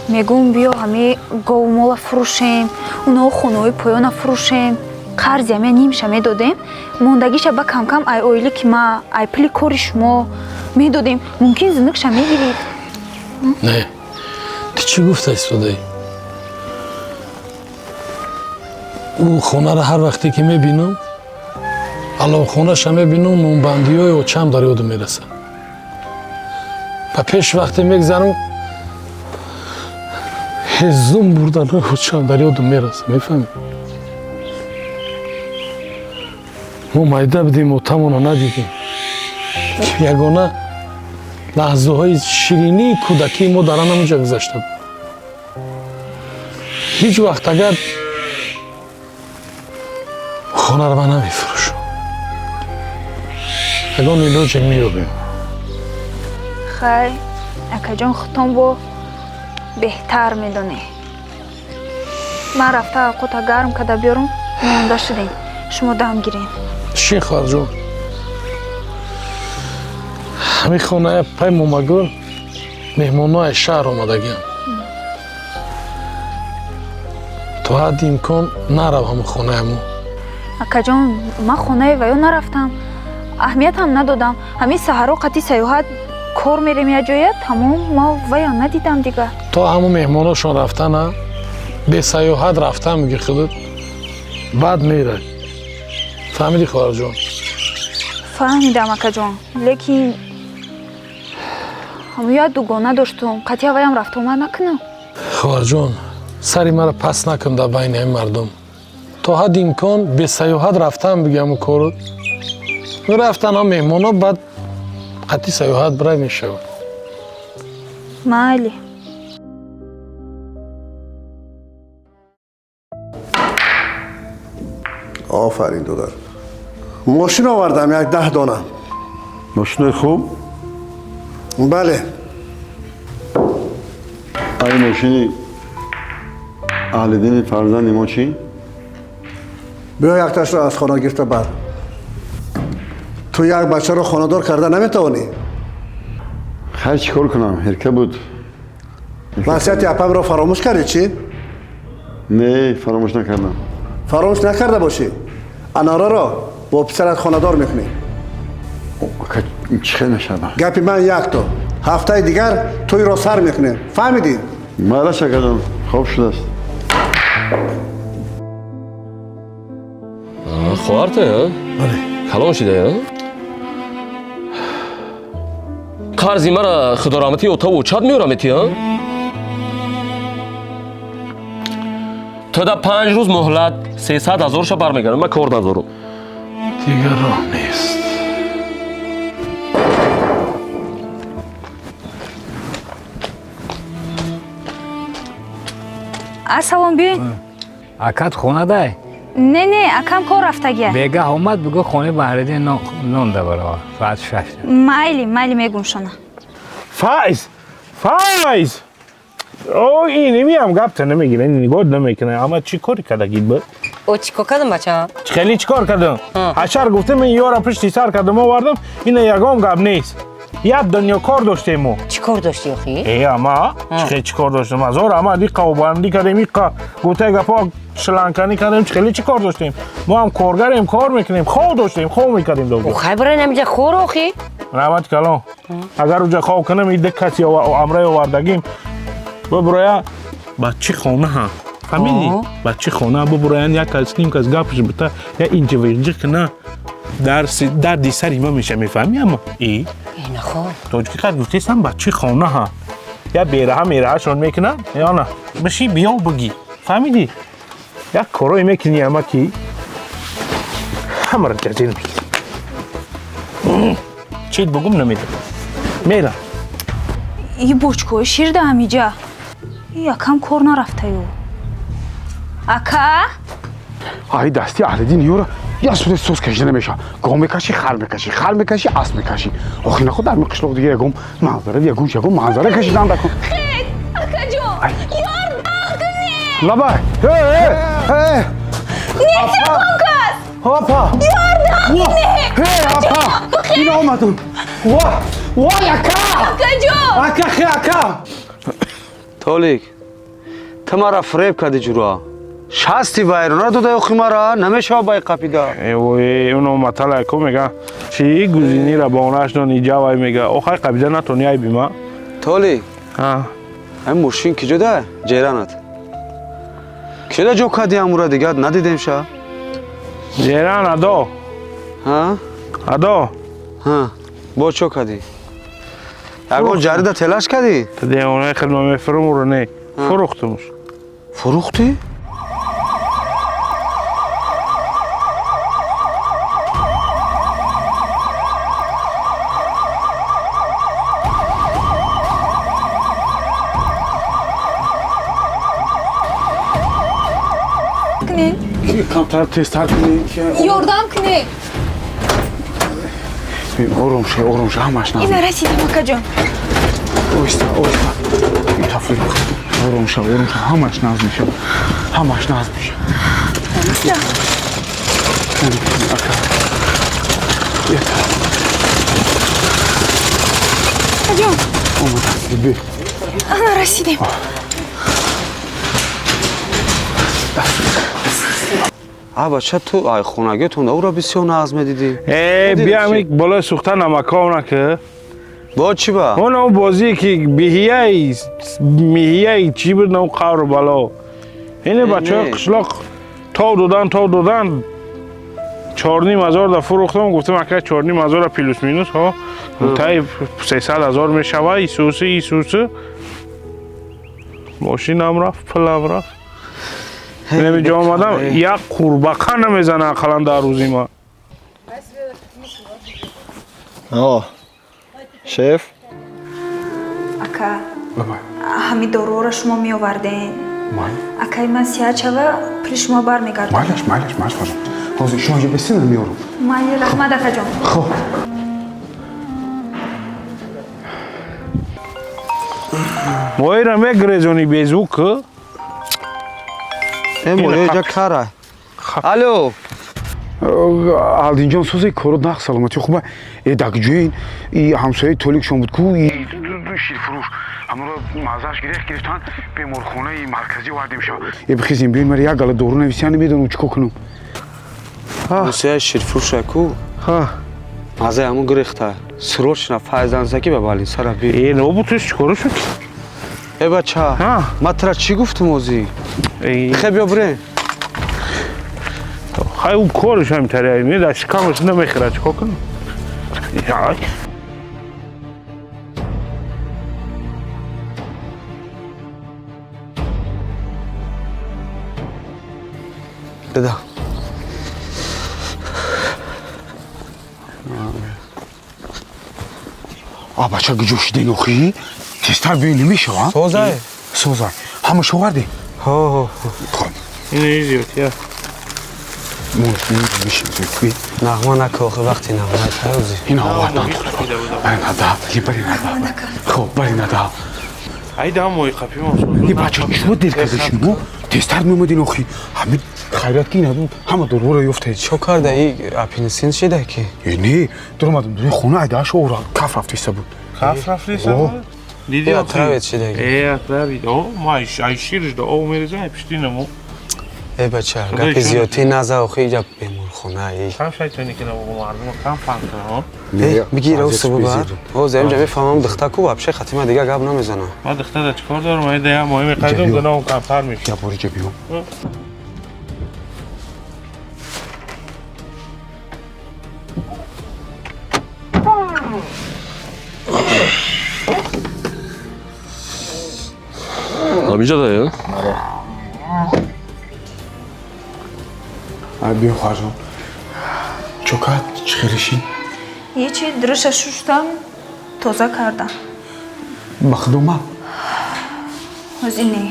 мегум биё ҳами говмола фурӯшем, уно хонаҳои поёна фурӯшем, қарзи ҳамя нимша медодем, мондагиша ба камкам ай оиле ки ма ай пули кори шумо медодем, мумкин зиндагиша мегирифт. Не, ту чӣ гуфта истодаӣ? Ӯ хонаро ҳар вақте ки мебинам, аловхонаша мебинам, нонбандиҳои очам дар ёдам мерасад. Ба пеш вақте мегзарам, ҳезум бурданои очам дар ёдам мерасад, мефаҳмӣ? Мо майда будем, отамонро надидем. Ягона лаҳзаҳои ширинии кӯдакии мо дар ҳамонҷо гузашта буд. Ҳеҷ вақт агар хонаро ман намефурӯшам, ягон илоҷе меёбем. Хай, акаҷон, худтон бо беҳтар медонӣ. Ман рафта авқота гарм карда биёрам, монда шудем, шумо дам гирен. Шин, хоҳарҷон, ҳамин хоная пай Момагул меҳмонҳои шаҳр омадагианд. То ҳадди имкон нарав ҳамон хонаямон. Акаҷон, ман хонаи ваё нарафтам, аҳамиятам надодам. Ҳамин саҳаро қати саёҳат кор мерем як ҷоя, тамом, ман ваё надидам дигар. То ҳамон меҳмоношон рафтана, бесаёҳат рафтан меги худат баъд мерай. Фаҳмидӣ, хоҳарҷон? Фаҳмидам, акаҷон, лекин ҳамон як дугона доштум, қатъи ваям рафтуомад накунам. Хоҳарҷон, сари маро пас накун дар байни ҳамин мардум. То ҳадди имкон бесаёҳат рафтан биги ҳамон кору. Рафтан ҳам меҳмоно, баъд қатъи саёҳат бирай, мешавад. Майли. Офарин, додар. Мошин овардам, як 10 дона. Мошинои хуб? Бале. Ай мошини аҳлидини фарзанди мо чӣ? Биё, якташро аз хона гирифта бар. Ту як бачаро хонадор карда наметавонӣ? Хайр, чӣ кор кунам, ҳирка буд. Васияти апамро фаромӯш кардӣ чӣ? Не, фаромӯш накардам. Фаромӯш накарда бошӣ, анораро бо писарат хонадор мекунӣ. Чӣ хел мешавад? Гапи ман якто. Ҳафтаи дигар тӯйро сар мекунем, фаҳмидӣ? Майла, акаҷон, хоб шудааст. Хоҳарта, бале. Калон шуда, қарзи мара худораҳматӣ отаву очат меёраметӣ, то да 5 рӯз муҳлат, 300 ҳазорша бармегардам, ман кор надорам. Дигар роҳ нест. Ассалом, биёед. Акат хонадай? Не, не, акам кор рафтагия. Бегаҳ омад, бигӯ хонаи Баҳриддин нон дабарова соат 6. Майли, майли, мегум шона. Файз, Файз! О, инемиам гапта намегира, нигоҳ намекунад. Ама чӣ кори кардагид б? О, чӣ кор кардам, бача? Хеле чӣ кор кардам? Ҳашар гуфтам, ин ёра пушти сар кардам, овардам, ина ягон гап нест. Як дунё кор доштем мо. Чӣ кор доштӣ охи? Э, ама чӣ кор доштем? Азор ама диқа обандӣ кардем, иқа гуфтаи гапҳо шланканӣ кардем, хеле чӣ кор доштем? Мо ҳам коргарем, кор мекунем, хов доштем, хов мекардем довҷо. Хай, барои намиҷа хор охи? Раҳмати калон. Агар уҷа хов кунам, ида каси амраи овардагим бибуроя ба чӣ хона ҳам. Фаҳмидӣ? Ба чӣ хона бибуроян, як кас ним кас гапш бита, я инҷа винҷа кина. Дарди сари ма меша, мефаҳмӣ ама? И? Тоҷики қад гуфтесам, ба чӣ хона ҳам. Я бераҳа мераҳашон мекунад, ё на? Биши биё бигӣ. Фаҳмидӣ? Як корое мекунӣ ама ки ҳамаро ҷазир мекунӣ. Чит бугум намедонам. Мерам. И бочкои шир да ҳамиҷа. И акам кор нарафтаю. Ака? Ай дасти аҳлидин ёра як суре сос кашида намешавад. Гов мекашӣ, хар мекашӣ, хар мекашӣ, асп мекашӣ. Охи наход дар қишлоқ дига ягон манзара, ягон ягон манзара кашидан дакун. Хед, акаҷон, ёрдам кунед! Лабай! Э, э, э! Нест ягон кас! Опа! Ёрдам кунед! Э, апа! Ина омадам. Ва, вай, ака! Акаҷон! Ака, хе, ака! Толик, ту мара фиреб кардӣ ҷура. Шасти вайрона дода охи мара, намешава бай қапида. Э, уно матала ко мега, чи гузинира ба онаш дони ҷавай мега. Охай қапида натони айби ма. Толик. Ҳа. Ҳамин мошин ки ҷода? Ҷеранат. Кида ҷо кардӣ амура дигар надидем ша? Ҷеран адо. Ҳа? Адо. Ҳа. Бо чо кардӣ? Ягон ҷарида телаш кардӣ? Та девонаи хидма мефурум уро не. Фурӯхтумш. Фурӯхтӣ? Камтар тезтар кунӣ. Ёрдам кунӣ. Ором ша, ором ша, ҳамаш нағз. Ина расидам, акаҷон. Оҳиста, оҳиста. Тафри. Ором ша, ором ша, ҳамаш нағз мешавад. Ҳамаш нағз мешавад. Ака. Акаҷон. Омад, би. Ана расидем. А бача ту ай хонагиатон ӯро бисёр нағз медидӣ. Э, биям ик болои сӯхта намакона ки. Бо чӣ ба? Он он бозие ки беҳияи меҳияи чӣ буд на қавру бало. Ине бачаҳои қишлоқ тов додан, тов додан 4,5 ҳазор да фурӯхтам, гуфтам ака 4,5 ҳазора плюс минус ҳо таи 300 ҳазор мешава, исуси исуси. Мошинам рафт, пулам рафт. Инҷо омадам, як қурбақа намезана ақаллан дар рӯзи ма. О, шеф. Ака, ҳами доруҳоро шумо меоварден. Акаи ман сиҳат шава, пули шумо бармегардонам. Майлаш, майлаш, майлаш, хоҷа. Ҳозир шумо инҷо бисин, меорам. Майли, раҳмат, акаҷон. Хоб. Моира мегрезони безвук. Моя кара. Алло. Алдинҷон, сӯзи корот нақ саломатӣ хуба. Э дакҷӯин и ҳамсояи толикшон буд ку и ширфурӯш. Ҳамонро маззааш гирех гирифтан беморхонаи марказӣ овардем ша. Э бихезем биёин мара як гала дору нависия намедонам чӣ кор кунам. Ҳамсояи ширфурӯша ку? Маззаи ҳамон гирехта. Срочно файзансакӣ ба балинсара би. Э нобутиш чӣ коро шуд? Э бача, ман тура чӣ гуфтум озӣ? Хе биё бирем. Хай ӯ кориш ҳамитари не дар шикамаш намехӯрад, чӣ кор кунам? Дада. А бача гиҷо шиден охи? Тезтар биёй намешава? Созай. Созай. Ҳамаш овардӣ? Ҳо, ҳо. Хоб. Ин изиёт, я. Нағма нака охи вақти нағма таёзи. Ина овардан духтур. Бари нада, бари нада. Хоб, бари нада. Ай дам мои қапимон созу. И бача чӣ дер карда шумо? Тезтар меомадин охи. Ҳамин хайрат ки ина ҳама дорворо ёфтаед. Чо карда и апенсин шида ки? Э не, дуромадам дури хона айдааш овра каф рафтиста буд. Каф рафтиста буд? Диди отравит шида ки. Э отравит. О, ма ай шириш да об мереза ай пиштинамо. Э бача, гапи зиёдтӣ наза охи иҷа беморхона и. Кам шайтони ки набо мардумо кам фаҳм кунам, ҳо? Бигир ӯ субу бар. Ҳозир инҷа мефаҳмам духта ку вообще хатима дига гап намезана. Ма духта да чӣ кор дорам? Ай да я моҳи меқайдум гуноҳам камтар мешавад. Я бори ҷа биё. Ҳаминҷа да, я? Ай биё хоҳарҷон. Чокат чӣ хелишин? Ҳечи дуруша шуштам, тоза кардам. Ба худо ма? Ҳозир не.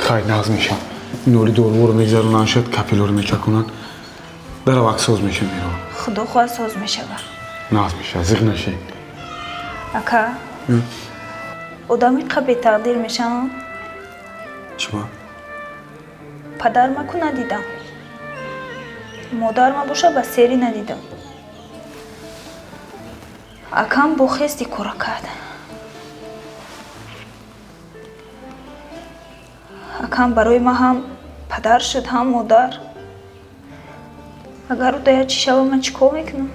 Хайр, нағз мешам. Ноли дорворо мегзаронанд, шояд капелоро мечаконанд. Даравак соз меша меравад. Худо хоҳад соз мешавад. Нағз мешавад, зиқ нашед. Ака, одам иқа бетақдир мешаванд? Чима? Падарма ку надидам. Модарма боша ба сери надидам. Акам бо хести кора кард. Акам барои ман ҳам падар шуд, ҳам модар. Агар ӯ дая чӣ шава, ман чӣ кор мекунам?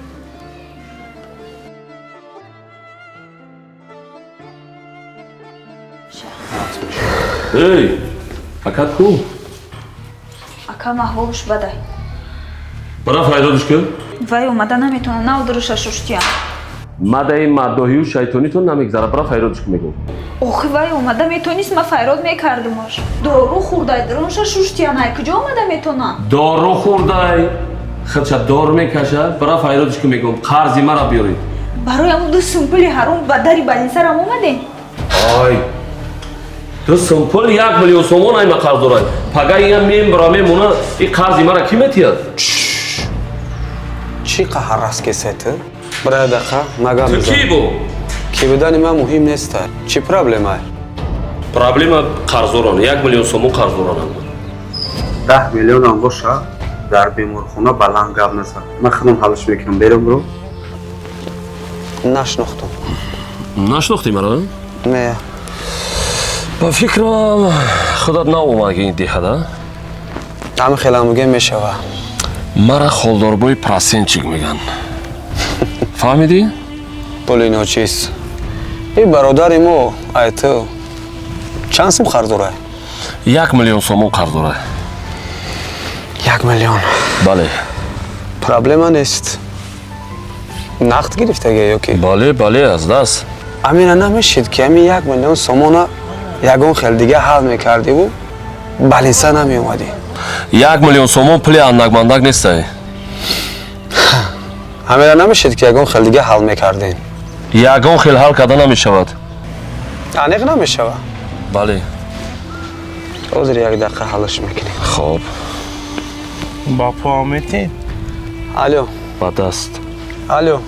Эй! Акат ку? Акам аҳволш бадай. Бара файродиш кун. Вай омада наметавона, нав дуруша шуштиям. Мадаи маддоҳию шайтонитон намегзара, бара файродиш кун мегӯ. Охи, вай омада метонист, ма файрод мекардумаш. Дору хӯрдай, дронша шуштиям, ай куҷо омада метона? Дору хӯрдай, худша дор мекашад, бара файродиш кун мегӯм, қарзи мара биёред. Барои ҳамун 2 сум пули ҳаром ба дари балинсарам омадем? Ай, 2 сум пул 1 миллион сомон ай ма қарз дорад. Пага ия мембара мемона, и қарзи мара кӣ метиҳад? Чӣ қаҳар раст кесай ту? Бира дақа мага. Ту кӣ бу? Ки будани ман муҳим неста. Чӣ проблемае? Проблема қарздорон, 1 миллион сомон қарздоронам. 10 миллионам боша, дар беморхона баланд гап назан. Ман худам ҳаллаш мекунам. Берам бро. Нашнохтам. Нашнохтӣ маро? Не. Ба фикрам, худат наомадги ин деҳада? Ҳами хелам мегӯем, мешава. Мара холдорбои процентчик меган. Фаҳмидӣ? Пули ночиз. И бародари мо ай ту чанд сум қарз дорай? 1 миллион сомон қарз дорай. 1 миллион? Бале. Проблема нест. Нақд гирифтага ё ки? Бале, бале, аз даст. Амина намешид, ки ҳамин 1 миллион сомона ягон хел дига ҳал мекардиву балинса намеомадӣ? 1 миллион сомон пули андакмандак нестай. Ҳамера намешид, ки ягон хел дига ҳал мекардем? Ягон хел ҳал карда намешавад. Аниқ намешава? Бале. Ҳозир як дақиқа ҳаллаш мекунем. Хоб. Ба по метин? Алло. Ба даст. Алло.